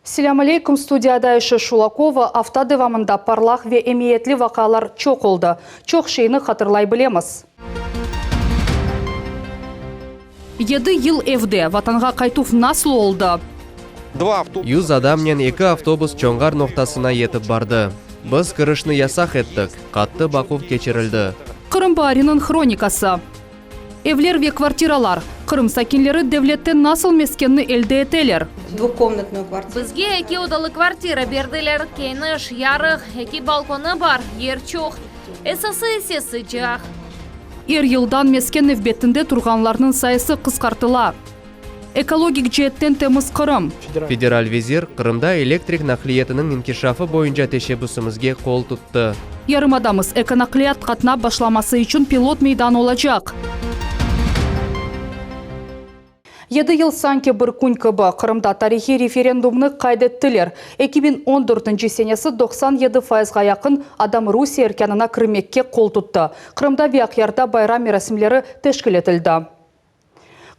Selâm aleyküm, studiyada Ayşe Şulakova. Afta devamında parlaq ve emiyetli vaqialar çoq oldı. Çoq şeyni hatırlay bilemiz. Yedi yıl evde, Vatanğa qaytuv nasıl oldı? 100 adamnen eki avtobus Çonğar noqtasına yetip bardı. Biz kirişni yasaq ettik, qattı baquv keçirildi. Qırım baariniñ hronikası. Evler ve kvartiralar, Qırım sakinleri devletten nasıl meskenni elde eteler? Bizge eki odalı kvartira berdiler, keniş, yarıq, eki balkonı bar, yer çoq, esası ise sıcaq. Er yıldan mesken nevbetinde turğanlarnıñ sayısı qısqartıla. Ekologik ceetten temiz Qırım. Federal vezir Qırımda elektrik naqliyetiniñ inkişafı boyunca teşebbüsimizge qol tuttı. Yarımadamız ekonaqliyat qatnap başlaması içün pilot meydan olacaq. Yedi yıl sanki bir kün kibi, Qırımda tarihiy referendumnı qayd ettiler. 2014 senesi 97 fayızğa yaqın adam Rusiye erkânına kirmekke qol tuttı. Qırımda ve Aqyarda bayram merasimleri teşkil etildi.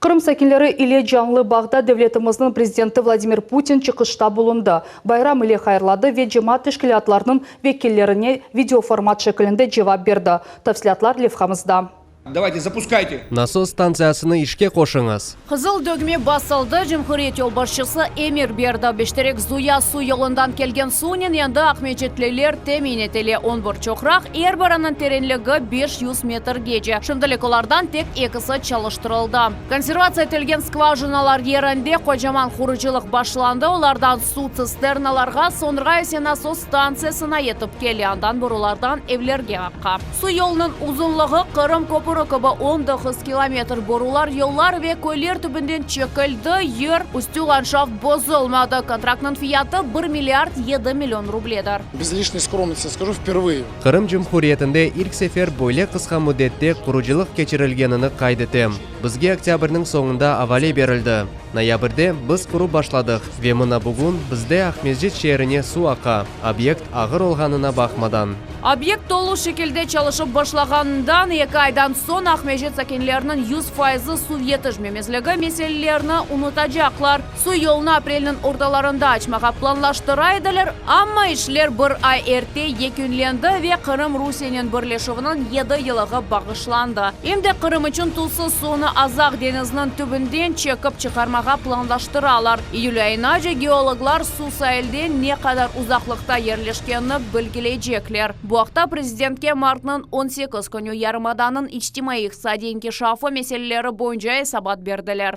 Qırım sakinleri ile canlı bağda devletimizniñ prezidenti Vladimir Putin çıqışta bulundı, bayram ile hayırladı ve cemaat teşkilâtlarınıñ vekillerine videoformat şekilinde cevap berdi. Tafsilâtlar levhamızda. Davayte, zapuskayte! Nasos stantsiyasını işke qoşıñız. Qızıl dögme basıldı, cumhuriyet yolbaşçısı emir berdi. Beşterek Zuya suv yolundan kelgen suvnen endi aqmescitliler temin etile. On bir çoqraq, er biriniñ terenligi 500 metrgece. Şimdilik olardan tek ekisi çalıştırıldı. Konservatsiya etilgen skvajinalar yerinde qocaman qurucılıq başlandı, olardan suv tsisternalarğa, soñra ise nasos stantsiyasına yetip kele, andan borulardan evlerge aqa. Su yolunıñ uzunlığı Qırım köpüri kibi 19 kilometr. Borular yollar ve köyler tübünden çekildi, yer üstü landşaft bozulmadı. Kontraktnıñ fiyatı bir milliard yedi million rubledir. Bez lişney skromnosti skaju, vpervıye. Qırım Cumhuriyetinde ilk sefer böyle qısqa müddette qurucılıq keçirilgenini qayd etem. Bizge oktâbrniñ soñunda avale berildi. Noyabrde biz qurıp başladıq ve mına bugün bizde Aqmescit şeerine suv aqa, obyekt ağır olğanına baqmadan. Obyekt tolu şekilde çalışıp başlağanından eki aydan soñ Aqmescit sakinleriniñ 100 fayızı suv yetişmemezligi meselelerini unutacaqlar. Suv yolunı aprelniñ ortalarında açmağa planlaştıra ediler, amma işler bir ay erte yekünlendi ve Qırım Rusiyenen birleşüviniñ yedi yılığı bağışlandı. Em de Qırım içün tuzsuz suvnı Azaq deñiziniñ tübünden çekip çıqarmağa planlaştıralar. İyül ayınace geologlar suv sailden ne qadar uzaqlıqta yerleşkenini bilgileycekler. Bu aqta prezidentke martnıñ 18 künü yarımadanıñ içtimaiy-iqtisadiy inkişafı meseleleri boyunca esabat berdiler.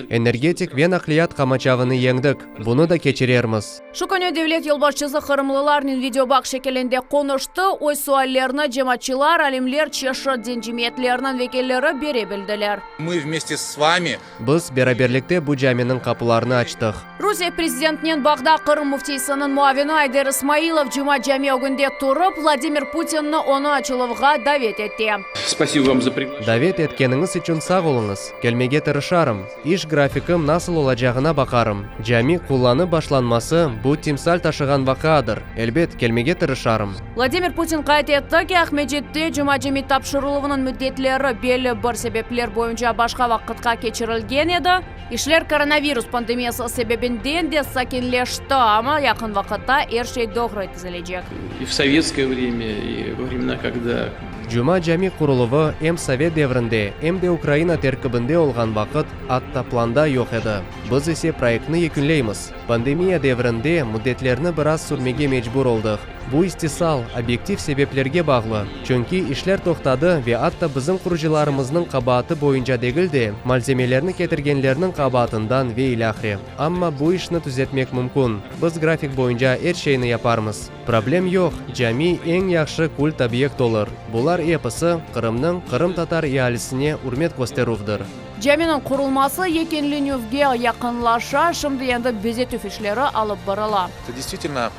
Energetik ve naqliyat qamaçavını yeñdik, bunı da keçirermiz. Şu künü devlet yolbaşçısı qırımlılarnen videobağ şekilinde qonuştı, öz suallerini cemaatçılar, alimler, çeşit din cemiyetleriniñ vekilleri bere bildiler. Mı vmeste s vami. Biz beraberlikte bu caminiñ qapılarını açtıq. Rusiye prezidentinen bağda Qırım müftiysiniñ muavini Ayder İsmailov Cuma cami ögünde turıp, Vladimir Putinni onı açıluvğa davet ete. Spasibo vam za priglaşeniye. Davet etkeniñiz içün sağ oluñız. Kelmege tırışarım. İş grafikim nasıl olacağına baqarım. Cami qullanıp başlanması, bu timsal taşığan vaqiadır. Elbet, kelmege tırışarım. Vladimir Putin qayd etti ki, Aqmescitte Cuma cami tapşırıluvınıñ müddetleri belli bir sebepler boyunca başqa vaqıtqa keçirilgen edi. İşler koronavirus pandemiyası sebebinden de sakinleşti, amma yaqın vaqıtta er şey doğru tizelecek. İ v sovetskoye vremya, i vo vremena, kogda. Cuma cami quruluvı em sovet devrinde, em de Ukraina terkibinde olğan vaqıt atta planda yoq edi. Biz ise proyektni yekünleymiz. Pandemiya devrinde müddetlerni biraz sürmege mecbur oldıq. Bu istisal, obyektiv sebeplerge bağlı, çünki işler toqtadı ve atta bizim qurucılarımıznıñ qabaatı boyunca degil de, malzemelerni ketirgenlerniñ qabaatından ve ilâhre. Amma bu işni tüzetmek mümkün, biz grafik boyunca er şeyni yaparmız. Problem yoq, cami eñ yahşı kult obyekt olur. Bular episi, Qırımnıñ qırımtatar ealisine ürmet kösterüvdir. Caminiñ qurulması yekünlenüvge yaqınlaşa, şimdi endi bezetüv işleri alıp barıla. Это действительно.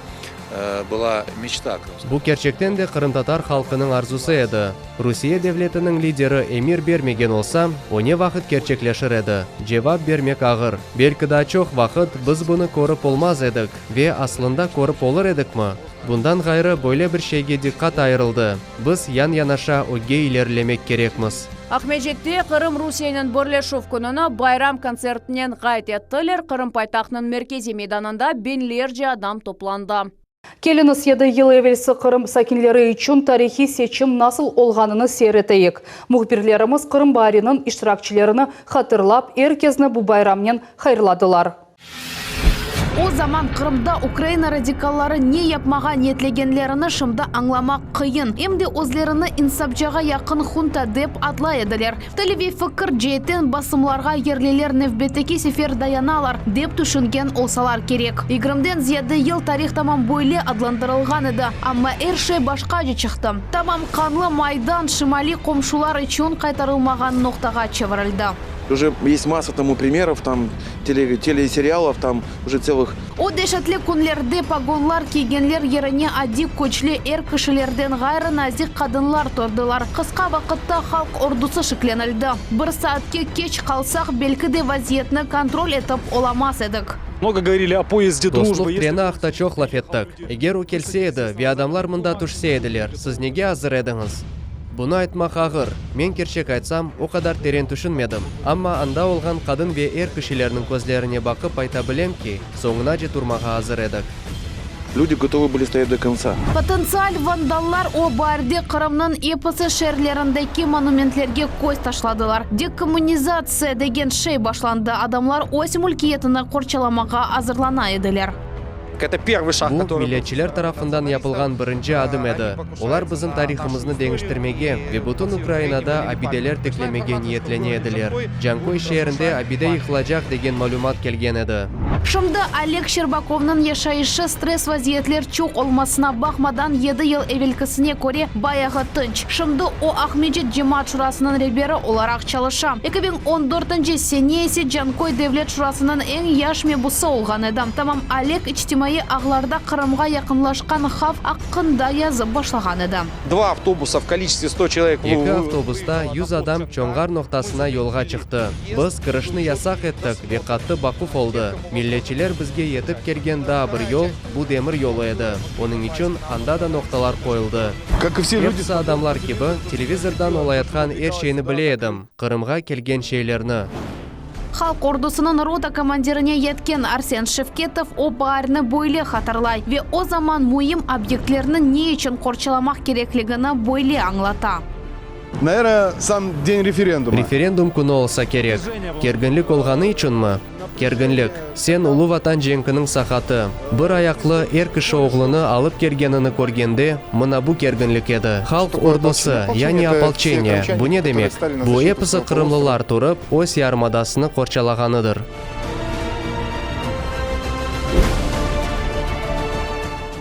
Была мечта крымского. Bu kerçekten de qırımtatar halqınıñ arzusı edi. Rusiye devletiniñ lideri emir bermegen olsa, o ne vaqıt kerçekleşir edi? Cevap bermek ağır. Belki daa çoq vaqıt biz bunı körip olmaz edik ve aslında körip olur edikmi? Bundan ğayrı böyle bir şeyge diqqat ayırıldı, biz yan-yanaşa ögge ilerilemek kerekmiz. Aqmescitte Qırım Rusiyenen birleşüv kününi bayram kontsertinen qayd ettiler, Qırım paytahtınıñ merkeziy meydanında biñlerce adam toplandı. Keliñiz yedi yıl evelsi Qırım sakinleri içün tarihiy seçim nasıl olğanını seyir eteyik. Mühbirlerimiz Qırım baariniñ iştirakçilerini hatırlap, er kesni bu bayramnen hayırladılar. O zaman Qırımda Ukraina radikalları ne yapmağa niyetlegenlerini şimdi añlamaq qıyın. Em de özlerini insapcağa yaqın hunta dep adlay ediler. Til ve fikir ceetten basımlarğa yerliler nevbetteki sefer dayanalar, dep tüşüngen olsalar kerek. Yigirmiden ziyade yıl tarih tamam böyle adlandırılğan edi, amma er şey başqace çıqtı. Tamam qanlı Maydan şimaliy qomşular içün qaytarılmağan noqtağa çevirildi. Уже есть масса тому примеров, там, tele, teleserialov, tam, уже целых. O deşetli künlerde pogonlar kiygenler yerine adiy küçlü er kişilerden ğayrı nazik qadınlar turdılar. Qısqa vaqıtta halq ordusı şeklenildi. Bir saatke keç qalsaq, belki de vaziyetni kontrol etip olamaz edik. Mnogo govorili o poezde drujby. Dostluq treni aqta çoq laf ettik. Eger o kelse edi ve adamlar mında tüşse ediler, siz nege azır ediñiz? Bunı aytmaq ağır. Men kerçek aytsam, o qadar teren tüşünmedim. Amma anda olğan qadın ve er kişilerniñ közlerine baqıp ayta bilem ki, soñunace turmağa azır edik. Люди gotovı byli stoyat do kontsa. Potentsial vandallar o baarde Qırımnıñ episi şeerlerindeki monumentlerge köz taşladılar. Dekommunizatsiya degen şey başlandı, adamlar öz mülkiyetini qorçalamağa azırlana ediler. Bu, milletçiler tarafından yapılğan birinci adım edi. Olar bizim tarihımıznı deñiştirmege ve bütün Ukrainada abideler tiklemege niyetlene ediler. Canköy şeerinde abide yıqılacaq degen malümat kelgen edi. Şimdi Oleg Şçerbakovnıñ yaşayışı stress vaziyetler çoq olmasına baqmadan yedi yıl evelkisine köre bayağı tınç. Şimdi o Aqmecit cemaat şurasınıñ reberi olaraq çalışa. 2014-nci sene ise Canköy devlet şurasınıñ eñ yaş mebusı olğan edi. Tamam Oleg içtimaiy ağlarda Qırımğa yaqınlaşqan havf aqqında yazıp başlağan edi. Dva avtobusa v koliçestve sto çelovek. Eki avtobusta 100 adam Çonğar noqtasına yolğa çıqtı. Biz kirişni yasaq ettik ve qattı baquv oldı. Milletçiler bizge yetip kelgen daa bir yol, bu demir yolu edi. Onıñ içün anda da noqtalar qoyuldı. Episi adamlar kibi, televizordan olayatqan er şeyni bile edim, Qırımğa kelgen şeylerni. Halq ordusınıñ rota komandirine yetken Arsen Şevketov o baarni böyle hatırlay ve o zaman müim obyektlerni ne içün qorçalamaq kerekligini böyle añlata. Navernoye, sam den referenduma. Referendum künü olsa kerek. Kerginlik olğanı içünmi? Kerginlik. Sen Ulu Vatan cenkiniñ saqatı, bir ayaqlı er kişi oğlunı alıp kelgenini körgende, mına bu kerginlik edi. Halq ordusı, yani opolçeniye, bu ne demek? Bu episi qırımlılar turıp, öz yarımadasını qorçalağanıdır.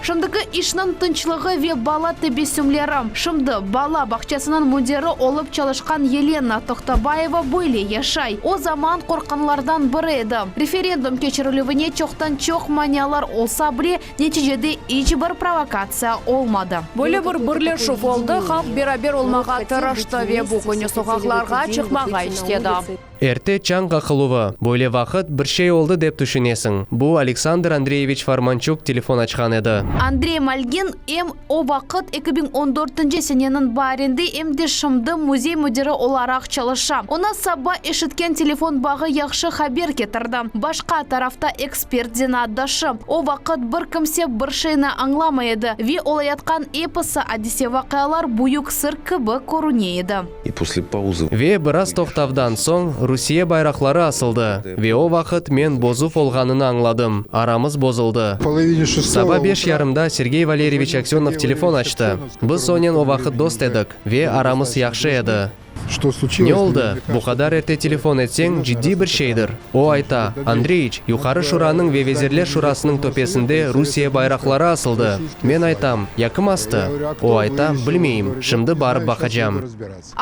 Şimdiki işniñ tınçlığı ve bala tebessümleri. Şimdi bala bağçasınıñ müdiri olıp çalışqan Yelena Tohtabayeva böyle yaşay. O zaman qorqqanlardan biri edi. Referendum keçirilüvine çoqtan-çoq manialar olsa bile, neticede iç bir provokatsiya olmadı. Böyle bir birleşüv oldı, halq beraber olmağa tırıştı ve bu künü soqaqlarğa çıqmağa istedi. Erte çañ qaqıluvı. Böyle vaqıt bir şey oldı dep tüşünesiñ. Bu Aleksandr Andreyeviç Formançuk telefon açqan edi. Andrey Malgin em o vaqıt, 2014-nci seneniñ baarinde, em de şimdi müzey müdiri olaraq çalışa. Onı saba eşitken telefon bağı yahşı haber ketirdi. Başqa tarafta ekspert zenaatdaşı. O vaqıt bir kimse bir şeyni añlamay edi ve olayatqan episi adise-vaqialar büyük sır kibi körüne edi. İ posle pauzı. Ve biraz toqtavdan soñ Rusiye bayraqları asıldı, ve o vaqıt men bozuv olğanını añladım, aramız bozuldı. Saba beş yarımda Sergey Valeryeviç Aksenov telefon açtı. Biz onen o vaqıt dost edik ve aramız yahşı edi. Что случилось? Ne oldı? Bu qadar erte telefon etseñ, ciddiy bir şeydir. O ayta, Andreyiç, Yuqarı Şuranıñ ve Vezirler Şurasınıñ töpesinde Rusiye bayraqları asıldı. Men aytam, ya kim astı? O ayta, bilmeyim, şimdi barıp baqacam.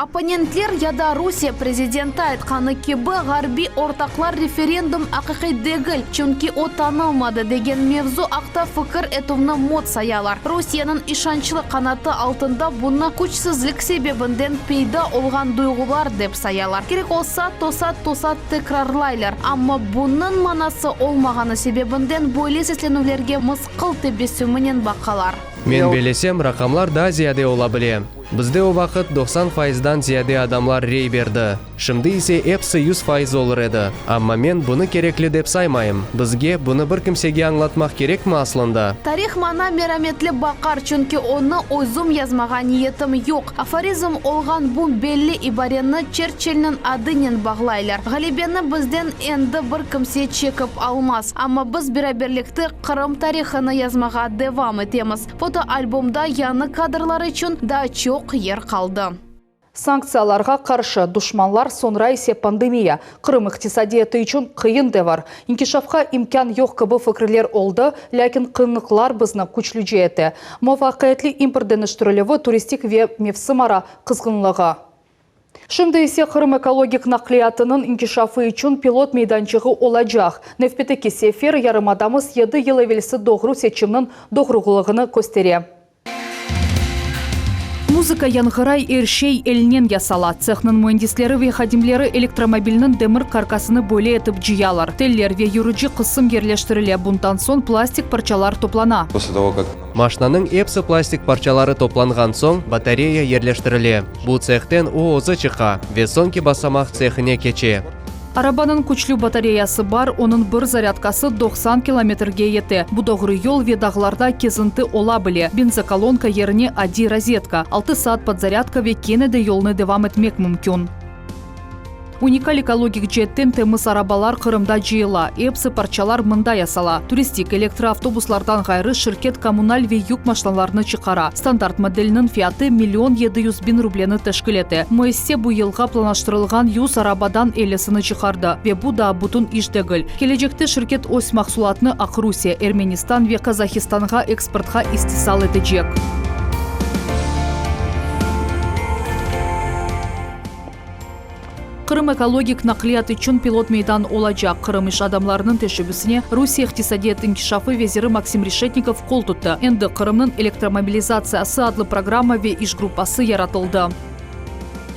Opponentler ya da Rusiye prezidenti aytqanı kibi, ğarbiy ortaqlar referendum aqiqiy degil, çünki o tanılmadı degen mevzu aqta fikir etüvni mot sayalar. Rusiyeniñ işançlı qanatı altında bunı küçsizlik sebebinden peyda olğan duyğular dep sayalar. Kerek olsa, tosat-tosat tekrarlaylar, amma bunıñ manası olmağanı sebebinden böyle seslenüvlerge mısqıl tebessüminen baqalar. Men bellesem, raqamlar daa ziyade ola bile. Bizde o vaqıt 90 fayızdan ziyade adamlar rey berdi. Şimdi ise episi 100% olur edi. Amma men bunı kerekli dep saymayım. Bizge bunı bir kimsege añlatmaq kerekmi aslında? Tarih maña merametli baqar, çünki onı özüm yazmağa niyetim yoq. Aforizm olğan bu belli ibareni Çerçilniñ adınen bağlaylar. Ğalebeni bizden endi bir kimse çekip almaz. Amma biz beraberlikte Qırım tarihını yazmağa devam etemiz. Fotoalbomda yañı kadrlar içün daa çoq yer qaldı. Sanktsiyalarğa qarşı duşmanlar, soñra ise pandemiya. Qırım iqtisadiyatı içün qıyın devir. İnkişafqa imkân yoq kibi fikirler oldı, lâkin qıyınlıqlar bizni küçlüce ete. Muvafaqiyetli import deñiştirilüvi, turistik ve mevsimara qızğınlığı. Şimdi ise Qırım ekologik naqliyatınıñ inkişafı içün pilot meydançığı olacaq. Nevbetteki sefer yarımadamız yedi yıl evelsi doğru seçimniñ doğrulığını köstere. Muzıka yañğıray, er şey elnen yasala. Tsehniñ müendisleri ve hadimleri elektromobilniñ demir karkasını böyle etip cıyalar. Teller ve yürüci qısım yerleştirile, bundan soñ plastik parçalar toplana. После того, как. Maşnanıñ epsi plastik parçaları toplanğan soñ, batareya yerleştirile. Bu tsehten o özü çıqa ve soñki basamaq tsehine keçe. Arabanıñ küçlü batareyası bar, onıñ bir zarâdkası 90 kilometrge yete. Bu doğru yol ve dağlarda kezinti ola bile. Benzokolonka yerine adiy rozetka, altı saat podzarâdka ve kene de yolnı devam etmek mümkün. Unikal ekologik ceetten temiz arabalar Qırımda cıyıla, episi parçalar mında yasala. Turistik elektroavtobuslardan ğayrı şirket kommunal ve yük maşnalarını çıqara. Standart modelniñ fiyatı million 700 biñ rubleni teşkil ete. Müessise bu yılğa planlaştırılğan 100 arabadan ellisini çıqardı. Ve bu daa bütün iş degil. Kelecekte şirket öz mahsulatını Aqrusiye, Ermenistan ve Qazahistanğa eksportqa istisal etecek. Qırım ekologik naqliyat içün pilot meydan olacaq. Qırım iş adamlarınıñ teşebbüsine Rusiye iqtisadiyat inkişafı veziri Maksim Reşetnikov qol tuttı. Endi Qırımnıñ elektromobilizatsiyası adlı programma ve iş gruppası yaratıldı.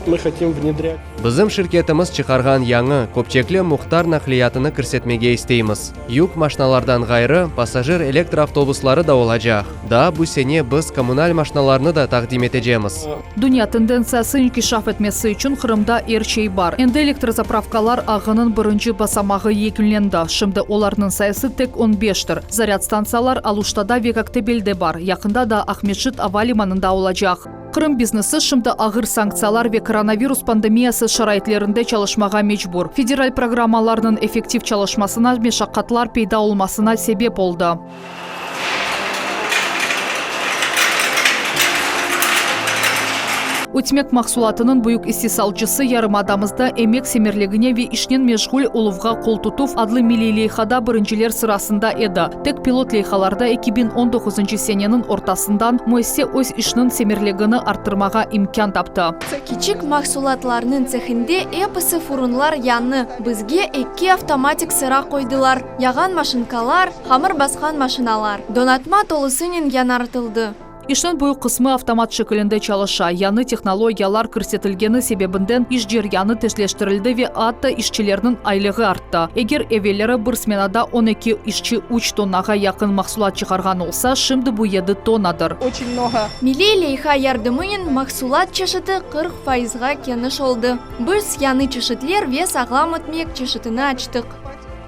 Мы хотим внедрять. Bizim şirketimiz çıqarğan yañı, köpçekli muhtar naqliyatını kirsetmege isteymiz. Yük maşnalardan ğayrı, passajir elektroavtobusları da olacaq. Daa bu sene biz kommunal maşnalarnı da taqdim etecemiz. Dünya tendentsiyası inkişaf etmesi içün Qırımda er şey bar. Endi elektrozapravkalar ağınıñ birinci basamağı yekünlendi, şimdi olarnıñ sayısı tek on beştir. Zarâd stantsiyalar Aluştada ve Koktebelde bar, yaqında da Aqmescit ava limanında olacaq. Qırım biznesi şimdi ağır sanktsiyalar ve koronavirus pandemiyası şaraitlerinde çalışmağa mecbur. Federal programmalarnıñ effektiv çalışmasına meşaqqatlar peyda olmasına sebep oldı. Ötmek mahsulatınıñ büyük istisalcısı yarımadamızda emek semerligine ve işnen meşğul oluvğa qol tutuv adlı milliy leyhada birinciler sırasında edi. Tek pilot leyhalarda 2019 seneniñ ortasından müessise öz işiniñ semerligini arttırmağa imkân taptı. Kiçik mahsulatlarnıñ tsehinde episi furunlar yañı. Bizge eki avtomatik sıra qoydılar, yağan maşinkalar, hamır basqan maşinalar. Donatma tolusınen yañartıldı. İşniñ büyük qısmı avtomat şekilinde çalışa. Yañı tehnologiyalar kirsetilgeni sebebinden iş ceryanı tezleştirildi ve atta işçilerniñ aylığı arttı. Eger evelleri bir smenada 12 işçi üç tonnağa yaqın mahsulat çıqarğan olsa, şimdi bu yedi tonnadır. Milliy leyha yardımınen mahsulat çeşiti 40 fayızğa keniş oldı. Biz yañı çeşitler ve sağlam ötmek çeşitini açtıq.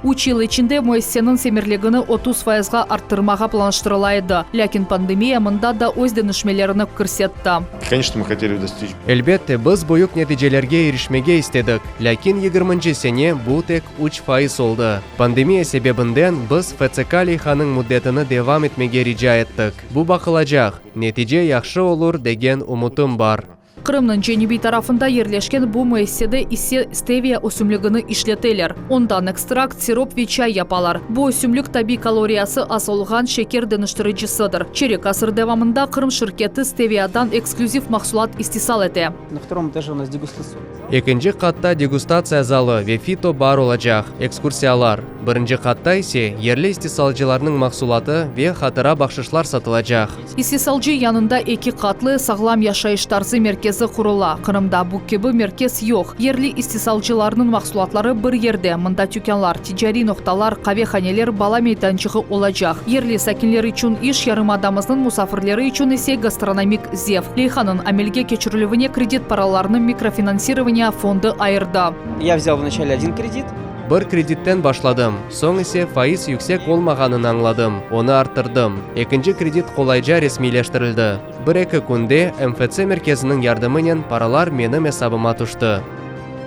Üç yıl içinde müessiseniñ semerligini 30 fayızğa arttırmağa planlaştırıla edi, lâkin pandemiya mında da öz deñişmelerini kirsetti. Конечно, мы хотели достичь. Elbette, biz büyük neticelerge irişmege istedik, lâkin yigirminci sene bu tek 3% oldı. Pandemiya sebebinden biz FCK leyhanıñ müddetini devam etmege rica ettik. Bu baqılacaq, netice yahşı olur degen ümütim bar. Qırımnıñ cenübiy tarafında yerleşken bu müessisede ise steviya ösümligini işleteler. Ondan ekstrakt, sirop ve çay yapalar. Bu ösümlik tabiy kaloriyası az olğan şeker deñiştiricisidir. Çerik asır devamında Qırım şirketi steviyadan eksklüziv mahsulat istisal ete. Na vtorom etaje u nas degustatsionnıy zal. Ekinci qatta degustatsiya zalı ve fito bar olacaq, ekskursiyalar. Birinci qatta ise yerli istisalcılarnıñ mahsulatı ve hatıra bahşışlar satılacaq. İstisalcı yanında eki qatlı Sağlam yaşayış tarzı merkezi qurula. Qırımda bu kibi merkez yoq. Yerli istisalcılarnıñ mahsulatları bir yerde, mında tükânlar, ticariy noqtalar, qavehaneler, bala meydançığı olacaq. Yerli sakinler içün iş, yarımadamıznıñ musafirleri içün ise gastronomik zevq. Leyhanıñ amelge keçirilüvine kredit paralarını Mikrofinansирование fondu ayırdı. Ya vzâl vnaçale odin kredit. Bir kreditten başladım, soñ ise faiz yüksek olmağanını añladım, onı arttırdım. Ekinci kredit qolayca resmiyleştirildi. Bir-eki künde MFC merkeziniñ yardımınen paralar menim esabıma tüşti.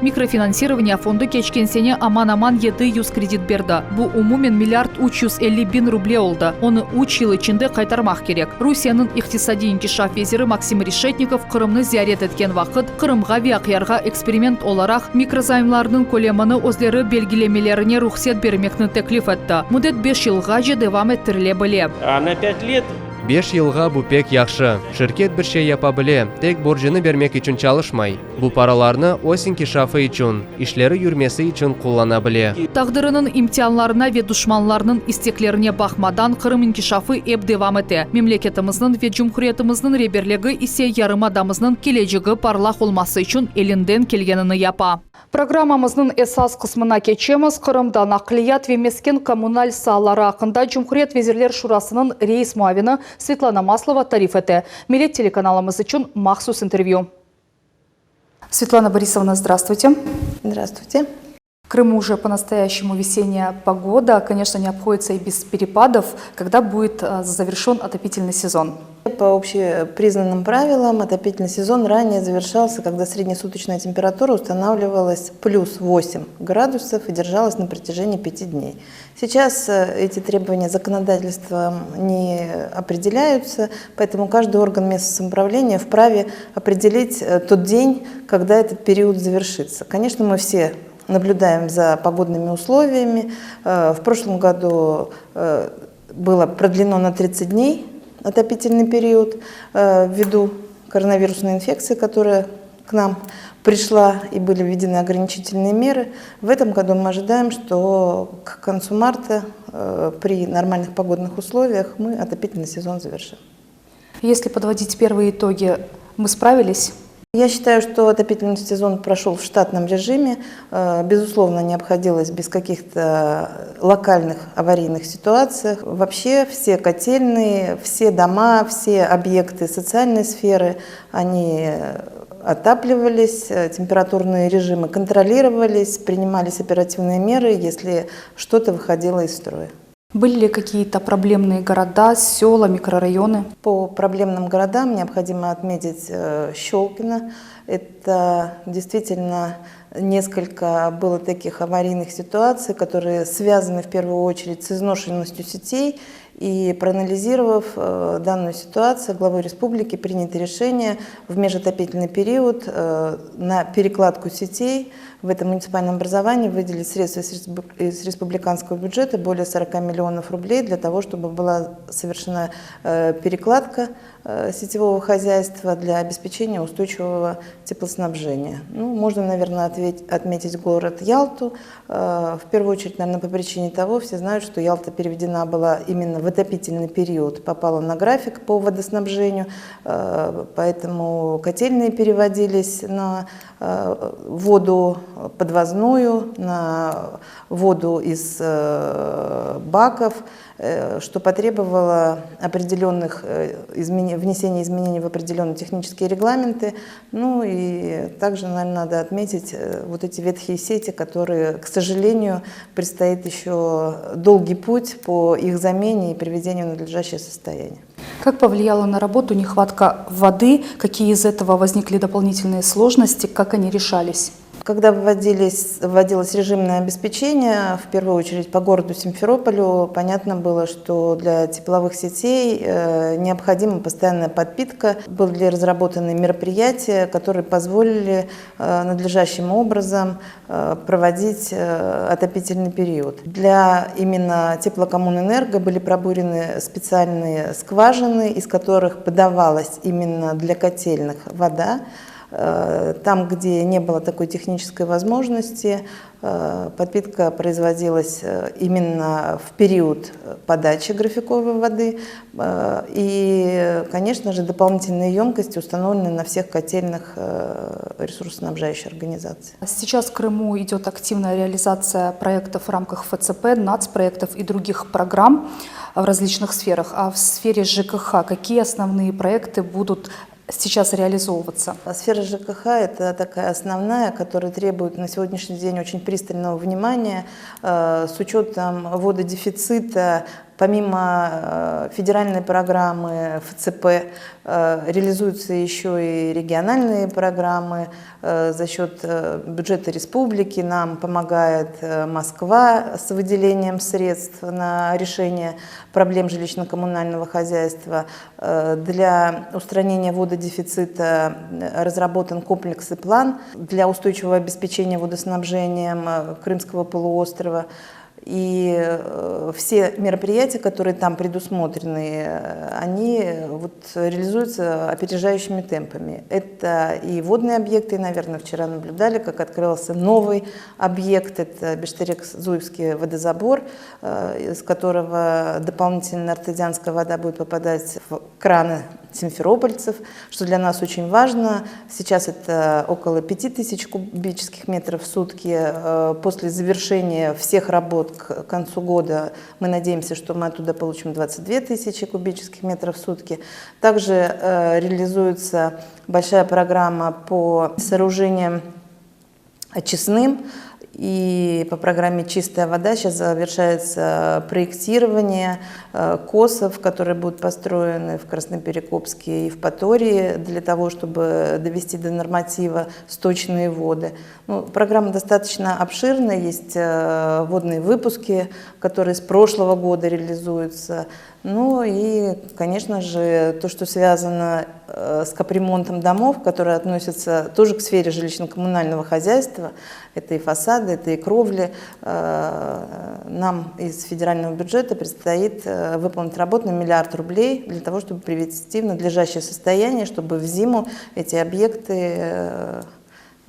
Mikrofinansирование fondu keçken sene aman-aman 700 kredit berdi. Bu, umumen milliard 350 biñ ruble oldı. Onı üç yıl içinde qaytarmaq kerek. Rusiyeniñ iqtisadiy inkişaf veziri Maksim Reşetnikov Qırımnı ziyaret etken vaqıt, Qırımğa ve Aqyarğa eksperiment olaraq mikrozaymlarnıñ kölemini özleri belgilemelerine ruhset bermekni teklif etti. Müddet beş yılğace devam ettirile bile. Na pât let Beş yılğa bu pek yahşı. Şirket bir şey yapa bile, tek borcunı bermek içün çalışmay. Bu paralarnı öz inkişafı içün, işleri yürmesi içün qullana bile. Taqdiriniñ imtianlarına ve duşmanlarnıñ isteklerine baqmadan, Qırım inkişafı ep devam ete. Memleketimizniñ ve cumhuriyetimizniñ reberligi ise yarımadamıznıñ kelecegi parlaq olması içün elinden kelgenini yapa. Programmamıznıñ esas qısmına keçemiz. Qırımda naqliyat ve mesken-kommunal saaları aqqında Cumhuriyet Vezirler Şurasınıñ reis muavini Svetlana Maslova tarif ete. Millet telekanalımız içün mahsus intervyü. Svetlana Борисовна, здравствуйте. Здравствуйте. В Крыму уже по-настоящему весенняя погода. Конечно, не обходится и без перепадов. Когда будет э, завершен отопительный сезон? По общепризнанным правилам отопительный сезон ранее завершался, когда среднесуточная температура устанавливалась плюс 8 градусов и держалась на протяжении 5 дней. Сейчас э, эти требования законодательством не определяются, поэтому каждый орган местного самоуправления вправе определить э, тот день, когда этот период завершится. Конечно, мы все наблюдаем за погодными условиями. Э, в прошлом году было продлено на 30 дней отопительный период ввиду коронавирусной инфекции, которая к нам пришла и были введены ограничительные меры. В этом году мы ожидаем, что к концу марта э, при нормальных погодных условиях мы отопительный сезон завершим. Если подводить первые итоги, мы справились? Я считаю, что отопительный сезон прошел в штатном режиме. Э, безусловно, не обходилось без каких-то локальных аварийных ситуаций. Вообще все котельные, все дома, все объекты социальной сферы, они отапливались, э, температурные режимы контролировались, принимались оперативные меры, если что-то выходило из строя. Были ли какие-то проблемные города, села, микрорайоны? По проблемным городам необходимо отметить э, Щелкино. Это действительно несколько было таких аварийных ситуаций, которые связаны в первую очередь с изношенностью сетей. И проанализировав э, данную ситуацию, главой республики принято решение в межотопительный период э, на перекладку сетей в этом муниципальном образовании выделить средства из республиканского бюджета более 40 миллионов рублей для того, чтобы была совершена э, перекладка сетевого хозяйства для обеспечения устойчивого теплоснабжения. Ну, можно, наверное, отметить город Ялту. В первую очередь, наверное, по причине того, все знают, что Ялта переведена была именно в отопительный период, попала на график по водоснабжению, э, поэтому котельные переводились на э, воду подвозную, на воду из э, баков, что потребовало определенных измен... внесения изменений в определенные технические регламенты. Ну и также, наверное, надо отметить вот эти ветхие сети, которые, к сожалению, предстоит еще долгий путь по их замене и приведению в надлежащее состояние. Как повлияла на работу нехватка воды? Какие из этого возникли дополнительные сложности? Как они решались? Когда вводились, вводилось режимное обеспечение, в первую очередь по городу Симферополю, понятно было, что для тепловых сетей э, необходима постоянная подпитка. Были разработаны мероприятия, которые позволили э, надлежащим образом э, проводить отопительный период. Для именно теплокоммунэнерго были пробурены специальные скважины, из которых подавалась именно для котельных вода. Э, там, где не было такой технической возможности, э, подпитка производилась э, именно в период подачи графиковой воды. И, конечно же, дополнительные емкости установлены на всех котельных ресурсоснабжающей организации. Сейчас в Крыму идет активная реализация проектов в рамках ФЦП, нацпроектов и других программ в различных сферах. А в сфере ЖКХ какие основные проекты будут сейчас реализовываться? Сфера ЖКХ – это такая основная, которая требует на сегодняшний день очень пристального внимания. Э, с учетом вододефицита, помимо э, федеральной программы ФЦП, э, реализуются еще и региональные программы за счет бюджета республики. Нам помогает Москва с выделением средств на решение проблем жилищно-коммунального хозяйства. Для устранения вододефицита разработан комплексный план для устойчивого обеспечения водоснабжением Крымского полуострова. И э, все мероприятия, которые там предусмотрены, э, они вот реализуются опережающими темпами. Это и водные объекты, наверное, вчера наблюдали, как открылся новый объект, это Бештерек-Зуевский водозабор, э, из которого дополнительно артезианская вода будет попадать в краны симферопольцев, что для нас очень важно. Сейчас это около 5000 кубических метров в сутки. Э, после завершения всех работ к концу года мы надеемся, что мы оттуда получим 22 тысячи кубических метров в сутки. Также э, реализуется большая программа по сооружениям очистным. И по программе «Чистая вода» сейчас завершается проектирование э, косов, которые будут построены в Красноперекопске и в Евпатории для того, чтобы довести до норматива сточные воды. Ну, программа достаточно обширная, есть э, водные выпуски, которые с прошлого года реализуются. Ну и, конечно же, то, что связано э, с капремонтом домов, которые относятся тоже к сфере жилищно-коммунального хозяйства, это и фасады, это и кровли. Э, нам из федерального бюджета предстоит э, выполнить работу на миллиард рублей для того, чтобы привести в надлежащее состояние, чтобы в зиму эти объекты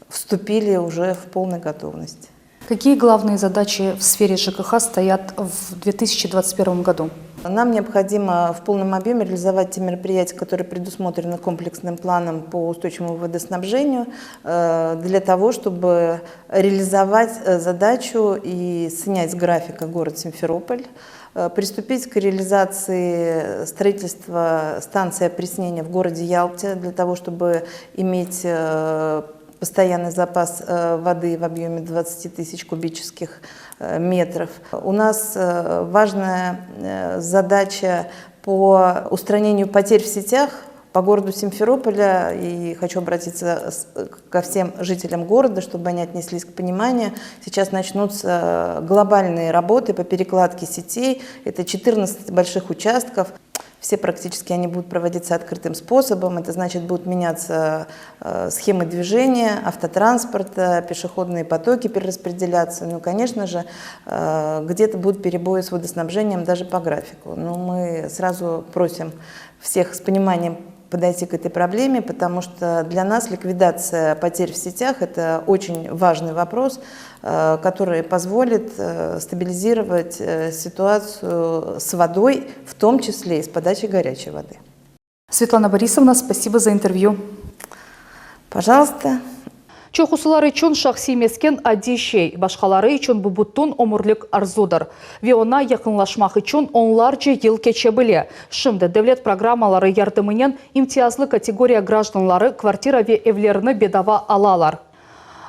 вступили уже в полной готовность. Какие главные задачи в сфере ЖКХ стоят в 2021 году? Нам необходимо в полном объеме реализовать те мероприятия, которые предусмотрены комплексным планом по устойчивому водоснабжению, э, для того, чтобы реализовать э, задачу и снять с графика город Симферополь, э, приступить к реализации строительства станции опреснения в городе Ялте для того, чтобы иметь постоянный запас э, воды в объеме 20 тысяч кубических э, метров. У нас э, важная задача по устранению потерь в сетях по городу Симферополя, и хочу обратиться ко всем жителям города, чтобы они отнеслись к пониманию. Сейчас начнутся глобальные работы по перекладке сетей. Это 14 больших участков. Все практически они будут проводиться открытым способом. Это значит, будут меняться э, схемы движения, автотранспорта, пешеходные потоки перераспределяться. Ну, конечно же, э, где-то будут перебои с водоснабжением даже по графику. Но мы сразу просим всех с пониманием подойти к этой проблеме, потому что для нас ликвидация потерь в сетях – это очень важный вопрос, э, который позволит э, стабилизировать э, ситуацию с водой, в том числе и с подачей горячей воды. Светлана Борисовна, спасибо за интервью. Пожалуйста. Çoqusılar içün şahsiy mesken adiy şey, başqaları içün bu bütün ömürlik arzudır. Ve oña yaqınlaşmaq içün onlarca yıl keçe bile. Şimdi devlet programmaları yardımınen imtiyazlı kategoriya grajdanları kvartira ve evlerini bedava alalar.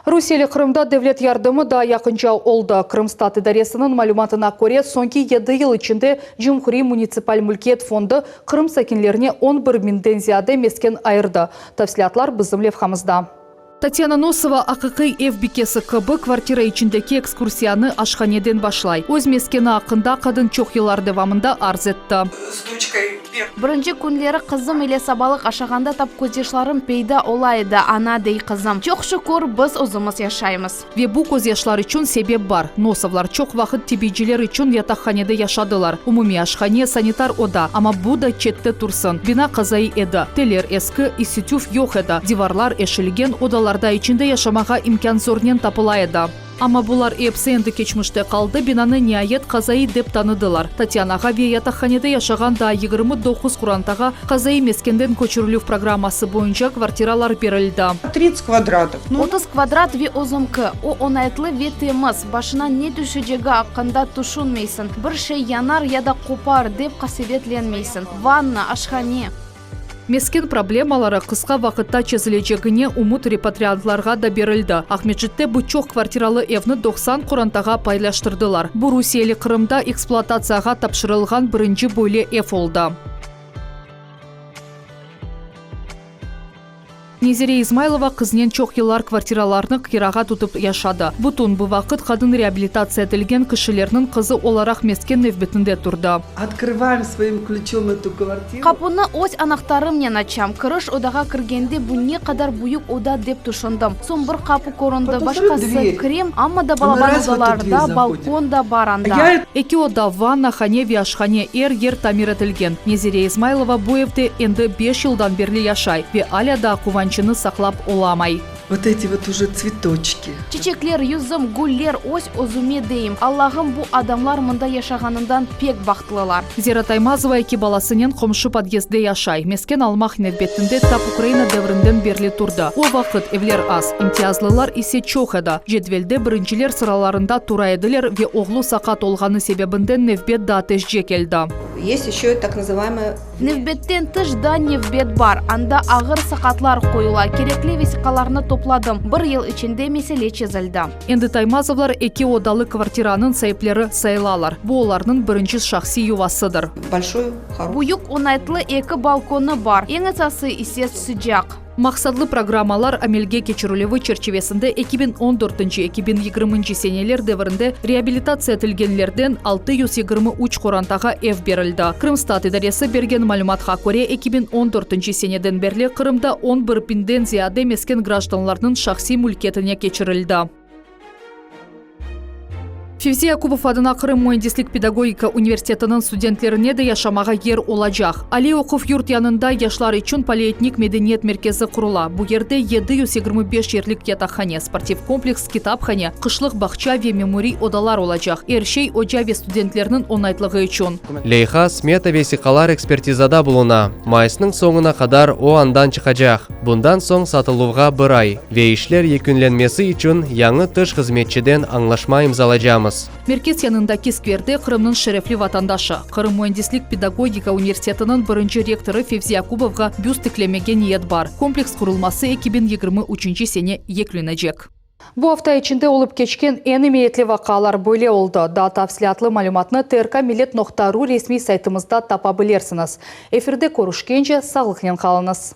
Rusiyeli Qırımda devlet yardımı daa yaqınca oldı. Krımstat idaresiniñ malümatına köre, soñki 7 yıl içinde Cumhuriy munitsipal mülkiyet fondu Qırım sakinlerine 11 biñden ziyade mesken ayırdı. Tafsilâtlar bizim levhamızda. Tatyana Nosova aqiqiy ev bikesi kibi kvartira içindeki ekskursiyanı aşhaneden başlay. Öz meskeni aqqında qadın çoq yıllar devamında arz etti. Birinci künleri qızım ile sabalıq aşağanda tap közyaşlarım peyda ola edi, ana, dey qızım. Çoq şükür, biz özümiz yaşaymız. Ve bu közyaşlar içün sebep bar, Nosovlar çoq vaqıt tibiyciler içün yataqhanede yaşadılar, umumiy aşhane, sanitar oda, amma bu da çette tursın, bina qazaiy edi, teller eski, isitüv yoq edi, divarlar eşilgen, odalarda içinde yaşamağa imkân zornen tapıla edi. Amma bular episi endi keçmişte qaldı, binanı niayet qazaiy dep tanıdılar. Tatyanağa ve yataqhanede yaşağan daa 29 qorantağa Qazaiy meskenden köçürilüv programması boyunca kvartiralar berildi. Tritsit kvadratov. 30 kvadrat ve özümki. O oñaytlı ve temiz. Başına ne tüşecegi aqqında tüşünmeysiñ. Bir şey yanar ya da qopar, dep qasevetlenmeysiñ. Vanna, aşhane. Mesken problemaları qısqa vaqıtta çezilecegine ümüt repatriantlarğa da berildi. Aqmescitte bu çoq kvartiralı evni 90 qorantağa paylaştırdılar. Bu rusiyeli Qırımda ekspluatatsiyağa tapşırılğan birinci böyle ev oldı. Nezire İzmaylova qıznen çoq yıllar kvartiralarnı kirağa tutıp yaşadı. Bütün bu vaqıt qadın reabilitatsiya etilgen kişilerniñ qızı olaraq mesken nevbetinde turdı. Otkrıvaem svoim klüçom etu kvartiru. Qapunı öz anahtarımnen açam. Kiriş odağa kirgende bu ne qadar büyük oda dep tüşündim. Soñ bir qapu köründi, başqası, kirem, amma da balaban odalarda, balkon da bar anda. Eki oda, vanna, hane ve aşhane, er yer tamir etilgen. Nezire İzmaylova bu evde endi beş yıldan berli yaşay ve alâ daa quvançını saqlap olamay. Vot eti vot uje tsvetoçki. Çiçekler, yüzüm, güller, öz özüme deyim, Allahım, bu adamlar mında yaşağanından pek bahtlılar. Zera Taymazova eki balasınen qomşu podyezdde yaşay. Mesken almaq nevbetinde tap Ukraina devrinden berli turdı. O vaqıt evler az, imtiyazlılar ise çoq edi. Cedvelde birinciler sıralarında tura ediler ve oğlu saqat olğanı sebebinden nevbet daa tezce keldi. Est eşçe tak nazıvaemaya. Nevbetten tış da nevbet bar, anda ağır saqatlar qoyula. Kerekli vesiqalarnı topladım, bir yıl içinde mesele çezildi. Endi Taymazovlar eki odalı kvartiranıñ saipleri sayılalar. Bu olarnıñ birinci şahsiy yuvasıdır. Büyük, oñaytlı eki balkonı bar, eñ esası ise sıcaq. Maqsatlı programmalar amelge keçirilüvi çerçivesinde 2014-nci, 2020-nci seneler devirinde reabilitatsiya etilgenlerden 623 qorantağa ev berildi. Krımstat idaresi bergen malümatqa köre, 2014-nci seneden berli Qırımda on bir biñden ziyade mesken grajdanlarnıñ şahsiy mülkiyetine keçirildi. Fevzi Yakubov adına Qırım müendislik-pedagogika universitetiniñ studentlerine de yaşamağa yer olacaq. Aliy oquv yurt yanında yaşlar içün polietnik medeniyet merkezi qurula. Bu yerde 725 yerlik yataqhane, sportiv kompleks, kitaphane, qışlıq bağça ve memuriy odalar olacaq. Er şey oca ve studentlerniñ oñaytlığı içün. Leyha, smeta vesiqalar ekspertizada buluna. Mayısnıñ soñuna qadar o andan çıqacaq. Bundan soñ satıluvğa bir ay ve işler yekünlenmesi içün yañı tış hızmetçiden añlaşma imzalacamız. Merkez yanındaki skverde Qırımnıñ şerefli vatandaşı, Qırım müendislik-pedagogika universitetiniñ birinci rektorı Fevzi Yakubovğa büst tiklemege niyet bar. Kompleks qurulması 2023 sene yekünlenecek. Bu afta içinde olıp keçken eñ emiyetli vaqialar böyle oldı. Daa tafsilâtlı malümatnı trkmillet noqta ru resmiy saytımızda tapa bilirsiñiz. Efirde körüşkence, sağlıqnen qalıñız.